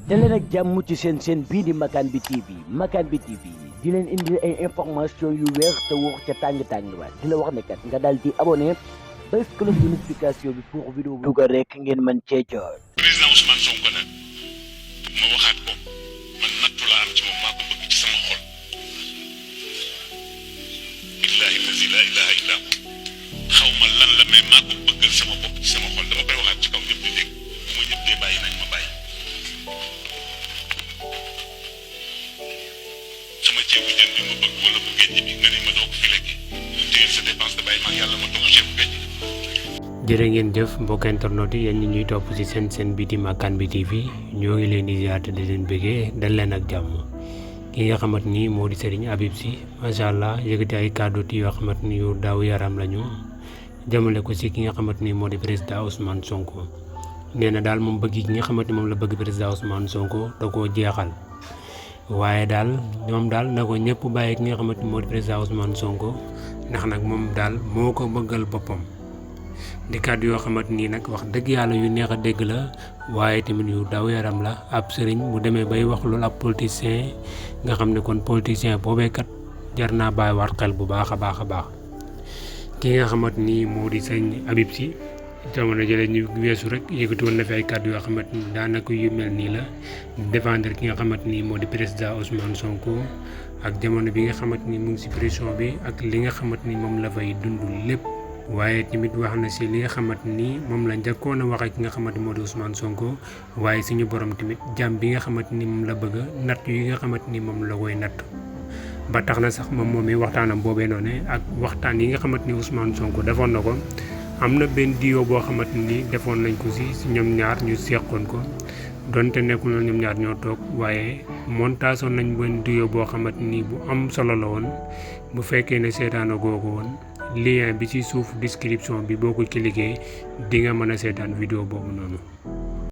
daleen ak jàmm ci seen bii di Makane bi TV Makane bi TV di leen indi ay information yu wér te wóor ca tàng waat di la wax ne kat nga daal di abonné bés cloche de notification bi pour vidéo bu dugal rek ngeen mën cee jot. président Ousmane Sonko nag ma waxaat ko man nattu laa am ci moom maa ko bëgg ci sama xol billahi lazi la ilaha illa hu xaw ma lan la mais maa ko bëggal sama bopp ci sama xol dama koy waxaat ci kaw ñëpp di dégg bu ma ñëpp dee bàyyi nañ ma bàyyi sama ceebu jën bi ma bëgg wala bu géej bi nga ne ma doo ko fi lekk téye sa dépense da bàyyi ma yàlla ma toog ceebu géej. jërë ngeen jëf mbokk internet yi yéen ñi ñuy topp ci seen bi di Makane bi TV ñoo ngi leen di ziar di leen bëggee dal leen ak jàmm ki nga xamante ni moo di Serigne Habib Sy macha allah yëkkati ay kàddu yoo xamante ni yu daaw yaram lañu jëmale ko ci ki nga xamante ni moo di président Ousmane Sonko nee na daal moom bëgg ki nga xamante ni moom la bëgg président Ousmane Sonko da koo jeexal waaye daal ñoom daal na ko ñëpp bàyyi ki nga xamante ni moo di président Ousmane Sonko ndax nag moom daal moo ko bëggal boppam. di kàddu yoo xamante nii nag wax dëgg yàlla yu neex a dégg la waaye tamit yu daw yaram la ab sëriñ bu demee bay wax loolu ab politicien nga xam ne kon politicien boobee kat jar naa bàyyiwaat xel bu baax a baax a baax ki nga xamante ni moo di sëñ Habib Sy jamono jële ñu weesu rek yëkkati woon na fi ay kàddu yoo xamante ni daanaka yu mel nii la défendre ki nga xamante ni moo di président Ousmane Sonko ak jamono bi nga xamante ni mu ngi ci prison bi ak li nga xamante ni moom la fay dund lépp. waaye tamit wax na ci li nga xamante ni moom la njëkkoon a wax ak ki nga xamante moo di Ousmane Sonko waaye suñu borom tamit jàmm bi nga xamante ni moom la bëgg natt yi nga xamante ni moom la koy natt ba tax na sax moom mi waxtaanam boobee noonu ak waxtaan yi nga xamante ni Ousmane Sonko defoon na ko am na benn diwo boo xamante ni defoon nañ ko ci ñoom ñaar ñu seqoon ko donte nekkul na ñoom ñaar ñoo toog waaye montage nañ benn diwo boo xamante ni bu am solo la woon bu fekkee ne seetaana googu woon. lien bi ci suuf description bi boo ko cliquer di nga mën a seetaan vidéo boobu noonu.